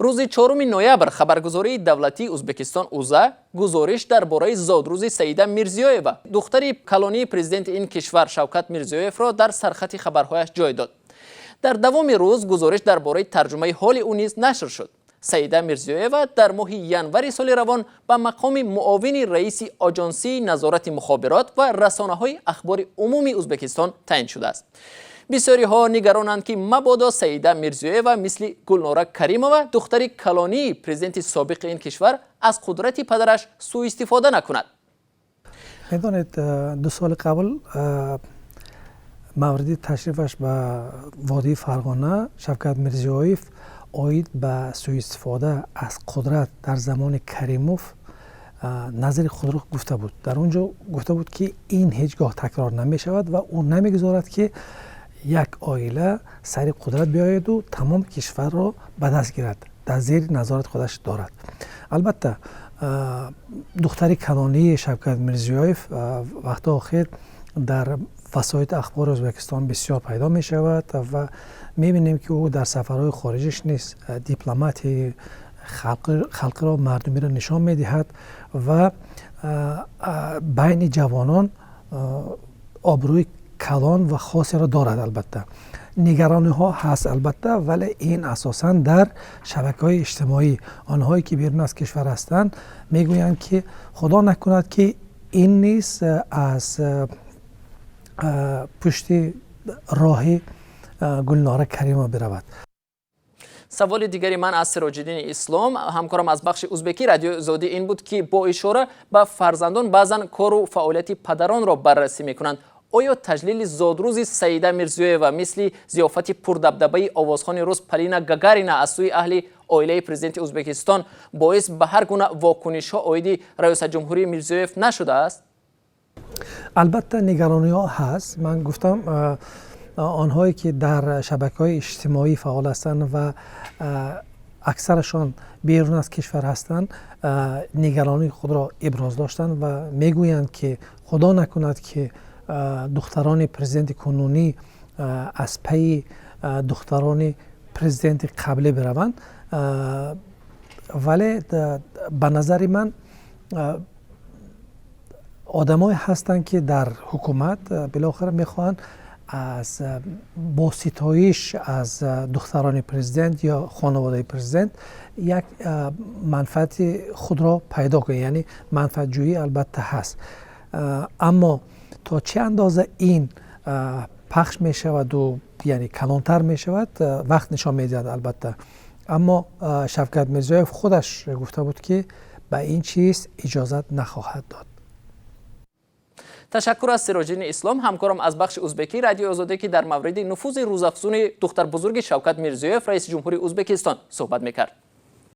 Рӯзи 4 ноябр хабаргузории давлатии Узбекистон УЗА гузориш дар бораи зодрӯзи Саида Мирзиёева, духтари калонии президенти ин кишвар Шавкат Мирзиёевро, дар сархати хабарҳояш ҷой дод. Дар давоми рӯз гузориш дар бораи тарҷумаи ҳоли ӯ низ нашр шуд. Саида Мирзиёева дар моҳи январи соли равон ба мақоми муовини раиси Оҷонсии назорати мухобирот ва расонаҳои ахбори умумии Узбекистон таъин шудааст. Бисёриҳо нигаронанд, ки мабодо Саида Мирзиёева мисли Гулнора Каримова, духтари калонии президенти собиқи ин кишвар, аз қудрати падараш сӯистифода накунад. Медонед, 2 соли қабл мавриди ташрифаш ба водии Фарғона Шавкат Мирзиёев оид ба сӯистифода аз қудрат дар замони Каримов назари худро гуфта буд. Дар он ҷо гуфта буд, ки ин ҳеҷ гоҳ такрор намешавад ва ӯ намегузорад, ки як оила сари қудрат биёяду тамоми кишварро ба даст гирад, дар зери назорати худаш дорад. Албатта, духтари калонии Шавкат Мирзиёев вақти охир дар васоити ахбори Ӯзбекистон бисёр пайдо мешавад ва мебинем, ки ӯ дар сафарҳои хориҷиш низ дипломатии халқиро, мардумиро нишон медиҳад ва байни ҷавонон обрӯи калон ва хосеро дорад. Албатта, нигарониҳо ҳаст, албатта, вале ин асосан дар шабакаҳои иҷтимоӣ. Онҳое ки берун аз кишвар ҳастанд, мегӯянд, ки худо накунад, ки ин низ аз пушти роҳи Гулнора Каримова биравад. Саволи дигари ман аз Сироҷиддини Ислом, ҳамкорам аз бахши узбекӣ Радиои Озодӣ, ин буд, ки бо ишора ба фарзандон баъзан кору фаъолияти падаронро баррасӣ мекунанд. Оё таҷлили зодрӯзи Саида Мирзиёева мисли зиёфати пурдабдабаи овозхони рус Полина Гагарина аз сӯи аҳли оилаи президенти Узбекистон боис ба ҳар гуна вокунишҳо оиди раёсатҷумҳурии Мирзиёев нашудааст? Албатта, нигарониҳо ҳаст. Ман гуфтам, онҳое ки дар шабакаҳои иҷтимоӣ фаъол ҳастанд ва аксарашон берун аз кишвар ҳастанд, нигаронии худро иброз доштанд ва мегӯянд, ки худо накунад, ки духтарони президенти кунунӣ аз пайи духтарони президенти қаблӣ бираванд. Вале ба назари ман, одамое ҳастанд, ки дар ҳукумат билохира мехоҳанд аз бо ситоиш аз духтарони президент ё хонаводаи президент як манфаати худро пайдо кунанд, яъне манфаатҷӯӣ албатта ҳаст. Аммо то чӣ андоза ин пахш мешаваду, яъне калонтар мешавад, вақт нишон медиҳад, албатта. Аммо Шавкат Мирзиёев худаш гуфта буд, ки ба ин чиз иҷозат нахоҳад дод. Ташаккур аз Сироҷиддини Ислом, ҳамкорам аз бахши узбекии Радиои Озодӣ, ки дар мавриди нуфузи рӯзафзуни духтарбузурги Шавкат Мирзиёев, раиси ҷумҳури Узбекистон, суҳбат мекард.